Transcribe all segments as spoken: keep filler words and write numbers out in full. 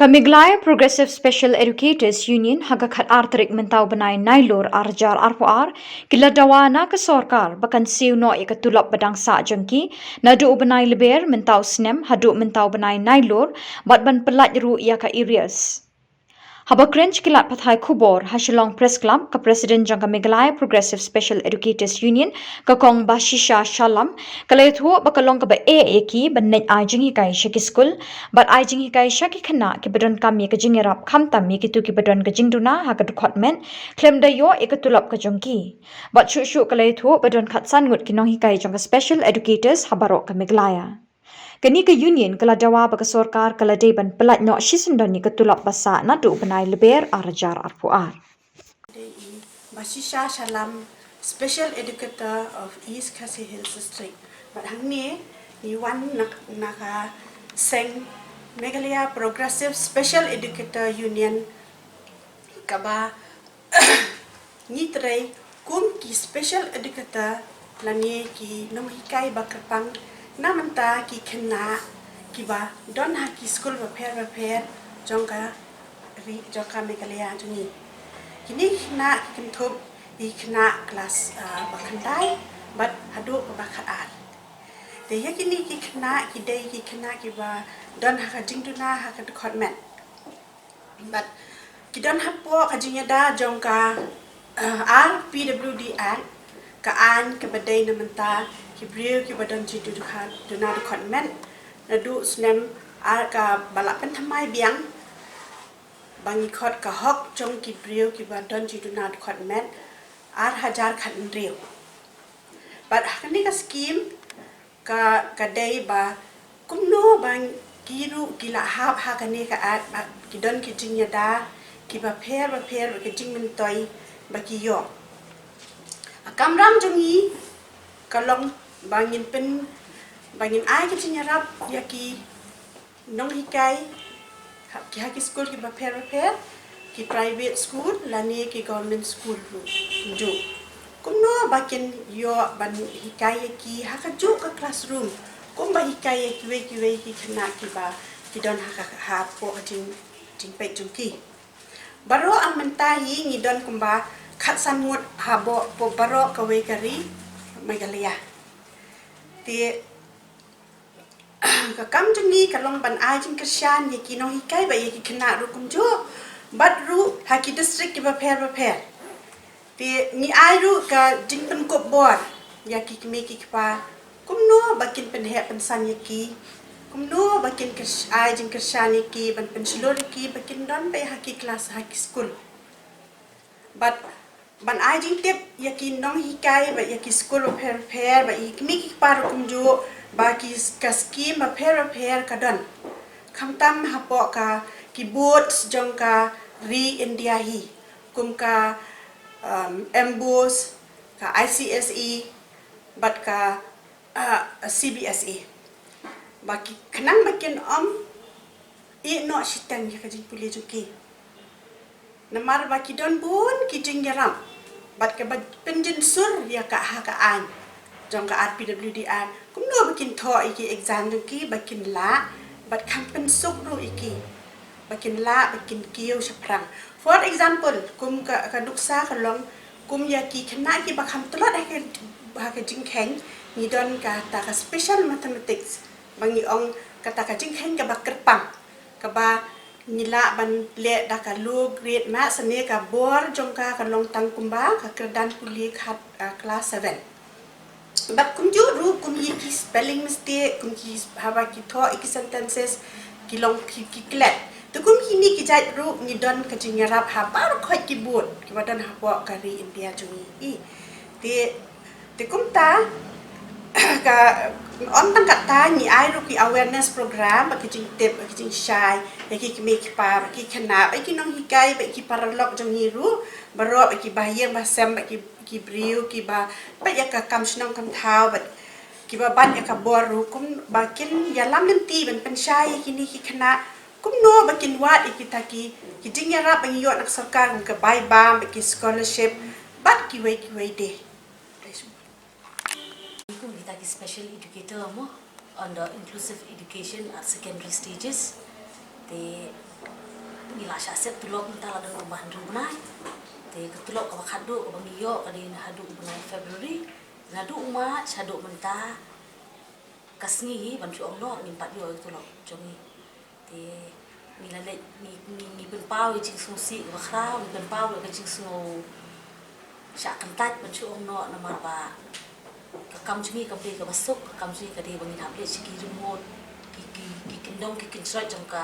Ka Meghalaya Progressive Special Educators Union ha ka khatar tarik mynta u bnai Nailur arhajar arphew ar ki la dawa na ka sorkar ba kan siew noh ïa ka tulop ba dang sah jong ki naduh u bnai Lber mynta u snem haduh mynta u bnai Nailur bad ban pyllait ruh ïa ka arrears. Haba kren sha ki lad pathai khubor ha Shillong Press Club, ka President jong ka Meghalaya Progressive Special Educators Union, ka Kong Bashisha Sharlam, ka la ïathuh ba ka long kaba eh ïa ki ban leit ai jinghikai sha ki skul bad ai jinghikai sha ki khynnah kiba donkam ïa ka jingïarap khamtam ïa kito kiba don ka jingduna ha ka dkhot met khlem da ïoh ïa ka tulop ka jong ki. Bad shuh shuh ka la ïathuh ba don khatsan ngut ki nonghikai jong ka special educators ha baroh ka Meghalaya. Kane ka union ka la dawa ba ka sorkar ka la dei ban pyllait noh shisyndon ïa ka tulop ba sah naduh u bnai Lber arhajar arphew ar. Dei i Bashisha Sharlam, Special Educator of East Khasi Hills District. Bad hangne ngi wan na, na ka seng Meghalaya Progressive Special Educator Union, kaba ngi trei kum ki special educator lane ki nonghikai ba kyrpang na bynta ki khynnah kiba don ha ki skul bapher bapher jong ka ri, jong ka Meghalaya jong ngi. Kine ki khynnah ki kynthup ïa ki khynnah klas, ah, ba khyndai bad haduh ba khatar. Te ïa kine ki khynnah ki dei ki khynnah kiba don ha ka jingduna ha ka dkhot met. Bad ki don hapoh ka jingïada jong ka, eh, R P W D Act, ka aiñ kaba dei na bynta ki briew kiba don jingduna dkhot met. Naduh snem ar kaba la pynthymmai biang ba ngi khot ka hok jong ki briew kiba don jingduna dkhot met arhajar khathynriew. Bad ha kane ka skim ka, ka dei ba kumno ba ki ruh ki la hap ha kane ka act, ba ki don ki jingïada kiba pher bapher, ba ki jingmyntoi ba ki ïoh. Ka kamram jong ngi ka long ba ngin pyn, ba ngin ai ka jingïarap ïa ki nonghikai ha ki, ha ki skul kiba pher bapher, ki private school lane ki government school ruh kumjuh. Kumno ba kin ïoh ban hikai ïa ki ha kajuh ka classroom kumba hikai ïa kiwei kiwei ki khynnah kiba ki don ha ka, hapoh ka jing, jingpeit jong ki. Baroh mynta hi ngi don kumba khatsan ngut hapoh, hapoh baroh kawei ka ri Meghalaya. Te ka kam jong ngi ka long ban ai jingkyrshan ïa ki nonghikai bad ïa ki khynnah ruh kumjuh, bad ruh ha ki district kiba pher bapher. Te ngi ai ruh ka jingpynkup bor ïa ki kmie ki kpa kumno ba kin pynheh pynsan ïa ki, kumno ba kin kyrs-, ai jingkyrshan ïa ki, ban pynshlur ïa ki ba kin don beit ha ki klas, ha ki skul. Bad ban ai jingtip ïa ki nonghikai bad ïa ki skul bapher bapher bad ïa ki kmie ki kpa ruh kumjuh ba ki, ka skim bapher bapher ka don, khamtam hapoh ka, ki boards jong ka ri India hi, kum ka, um, MBOSE, ka I C S E bad ka, uh, C B S E. Ba ki, khnang ba kin ym ïeh noh shiteng ïa ka jingpule jong ki. Namar ba ki don bun ki jingïarap bad kaba pynjynsur ïa ka ha ka aiñ jong ka R P W D Act, kumno ba kin thoh ïa ki exam jong ki ba kin lah, bad kham pynsuk ruh ïa ki ba kin lah, ba kin kiew shaphrang. For example, kum ka, ka nuksa ka long kum ïa ki khynnah kiba kham tlot ha ka, ha ka jingkheiñ, ngi don kata ka special mathematics, ba ngi ong kata ka jingkheiñ kaba kyrpang, kaba ngi lah ban leh da ka low grade maths, ne ka bor jong ka ka long tang kumba ka kyrdan pule khat, ah, class seven. Bad kumjuh ruh kum ïa ki spelling mistake, kum ki haba ki thoh ïa ki sentences ki long ki, ki klet. Te kum kine ki jait ruh ngi don ka jingïarap ha baroh khoit ki board kiba don hapoh ka ri India jong ngi. Te, te kumta ka, ym tang katta, ngi ai ruh ki awareness program, ba ki jingtip, ba ki jingshai ïa ki kmie ki kpa, ba ki khynnah, ba ki nonghikai, ba ki paralok jong ngi ruh, baroh ba ki bahaïing bahasem, ba ki, ki briew kiba peit ïa ka kam shnong kam thaw, ba kiba bat ïa ka bor ruh, kum ba kin ïalam lynti ban pynshai ïa kine ki khynnah kumno ba kin wad ïa kita ki, ki jingïarap ba ngi ïoh na ka sorkar, kum ka bai bam, ba ki scholarship, bad kiwei kiwei de. Kum kita ki special educator mo, on the inclusive education at secondary stages. Te Shah siat tulop mynta la don kumba hynriew bnai. Te ka tulop kaba khatduh kaba ngi ïoh ka dei naduh u bnai February, naduh u March haduh mynta ka sngi ban shu ong noh ngim pat ïoh ïa ka tulop jong ngi. Te ngi la leit, ngi, ngi, ngi pynpaw ïa ka jingsngewsih kaba khraw, ngi pynpaw ïa ka jingsngew shah kyntait ban shu ong noh namar ba ka kam jong ngi kam dei kaba suk, ka kam jong ngi ka dei ba ngin hap leit sha ki remote, ki, ki, ki kyndong ki kynshoi jong ka,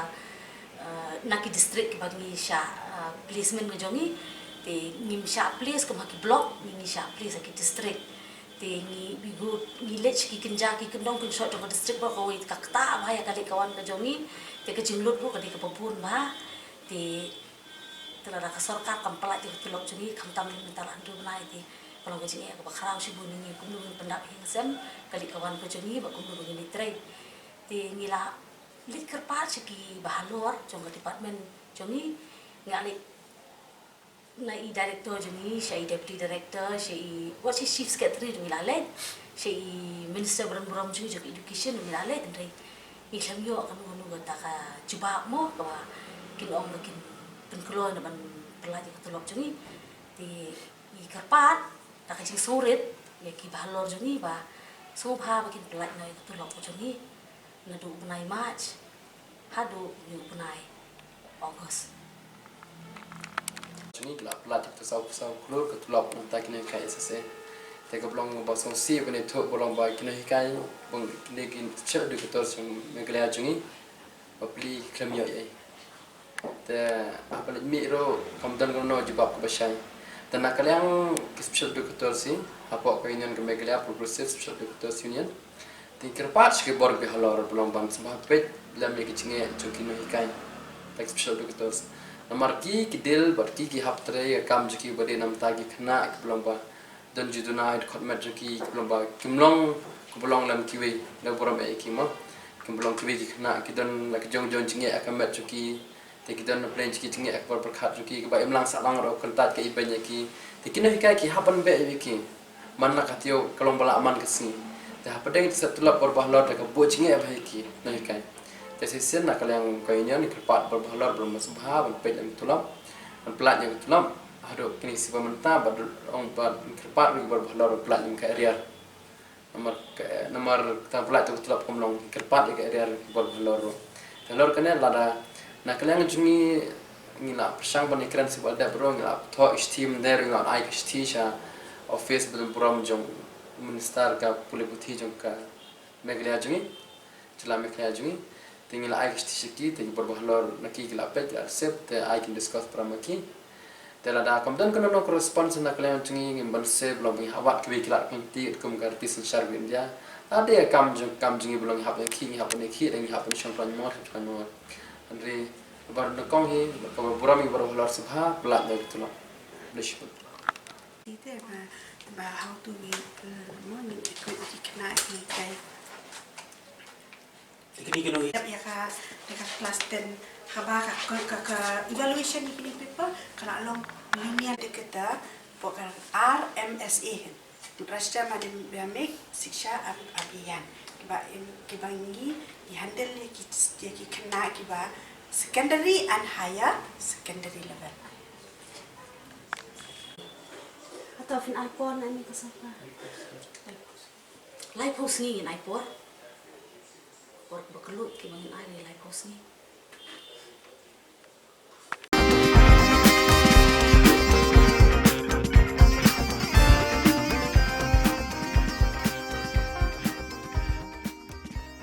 eh, na ki district kiba ngi shah, eh, placement ka jong ngi. Te ngim shah place kum ha ki block, ngi, ngi shah place ha ki district. Te ngi, ngi go, ngi leit sha ki kynja ki kyndong kynshoi jong ka district ba kawei, ka ktah bha ïa ka leit ka wan ka jong ngi. Te ka jinglut ruh ka dei kaba bun bha. Te te lada ka sorkar kam pyllait ïa ka tulop jong ngi, khamtam lei mynta la hynriew bnai, te ka long ka jingeh kaba khraw shibun ïa ngi kumno ngin pyndap ïing sem ka leit ka wan ka jong ngi bad kumno ba ngin ïatrei. Te ngi la leit kyrpad sha kiba halor jong ka department jong ngi, ngi la leit na i director jong ngi, sha i deputy director, sha i, wat sha i chief secretary jong ngi la leit, sha i minister ba don burom jong ngi jong ka education jong ngi la leit, hynrei ngi khlem ïoh kano kano kata ka jubab mo kaba kin ong ba kin pynkloi na ban pyllait ïa ka tulop jong ngi. Te ngi kyrpad da ka jingsngewrit ïa kiba halor jong ngi ba sngewbha ba kin pyllait noh ïa ka tulop ka jong ngi naduh u bnai March haduh u bnai August. Jong ngi ki la pyllait ïa ka saw, saw klur ka tulop na ka bynta ki nonghikai S S A. Te kaba long ba sngewsih ban ïathuh ba long ba ki nonghikai, ba kine ki special educators jong Meghalaya jong ngi, ba pli ki khlem ïoh ei. Te haba leit mih ruh kam don kano kano jubab kaba shai. Te na ka liang ki special educators hi, hapoh ka union ka Meghalaya Progressive Special Educators Union, te ngi kyrpad sha ki bor kiba halor ba long ban sngewbha peit lem ïa ki jingeh jong ki nonghikai, ki special educators. Namar ki, ki deal bad ki, ki hap trei ka kam jong ki ba dei namar ki khynnah kiba long ba don ju duna ïa ka khot met jong ki, kiba long ba kim long, kiba long lem kiwei, da burom eh ïa ki mo. Kim long kiwei ki khynnah, ki don la ki jong jong jingeh ha ka met jong ki. Te ki don na pdeng jong ki jingeh ha ka por pyrkhat jong ki, kaba imlang sahlang ruh kyntait ka ibeiñ ïa ki. Te ki nonghikai ki hap ban beh ïa ki man la ka taïew ka long ba la man ka sngi. Te hapdeng te sa tulop bor ba halor da ka buh jingeh bha ïa ki nonghikai. Te shisien na ka liang ka union ngi kyrpad bor ba halor ba long sngewbha ban peit lem tulop, ban pyllait ïa ka tulop. Haduh kine shi ba mynta ba ong ba kyrpad ruh bor ba halor ba pyllait ïa ka arrear. Namar ka, namar ka pyllait ïa ka tulop kam long, kyrpad ïa ka arrear bor ba halor ruh. Te halor kane lada na ka liang jong ngi, ngi la pyrshang ban ïakren shi ba la dep ruh, ngi la thoh shithi mynder, ngi la ai ka shithi sha office ba don burom jong Minister ka pule puthi jong ka Meghalaya jong ngi, jylla Meghalaya jong ngi. Te ngi la ai ka shithi sha ki, te ki bor ba halor na ki ki la peit, ki la accept, te ai kin discuss para ma ki. Te lada kam don kano kano ka response na ka liang jong ngi, ngim banse ba long ba ngi hap wad kiwei ki lad ki lynti kum ka riti synshar ka India. Lada dei ka kam jong, kam jong ngi ba long ngi hap ban ïakhih, ngi hap ban ïakhih, ngi hap ban shong khlaiñ mot, shong khlaiñ mot. Hynrei ba nyngkong hi, kaba burom ïa ki bor ba halor sngewbha pyllait noh ïa ki tulop. Khublei shibun. Te ba, ba how to we, uh, mo, ngin equip ïa ki khynnah ki kai. Te kine ki nonghikai ïa ka, ïa ka class ten, haba ka, ka, ka, ka evaluation ïa kine ki paper ka la long linear. Te kata hapoh ka R M S A, Rashtriya Madhyamik Shiksha Ab-, Abhiyan, kiba, kiba ngi, ngi handle ïa ki, ïa ki khynnah kiba secondary and higher secondary level. Hato phin ai por na kane ka sorkar? Laiphew sngi ngin ai por. Por ba kylluid kiba ngin ai, laiphew sngi.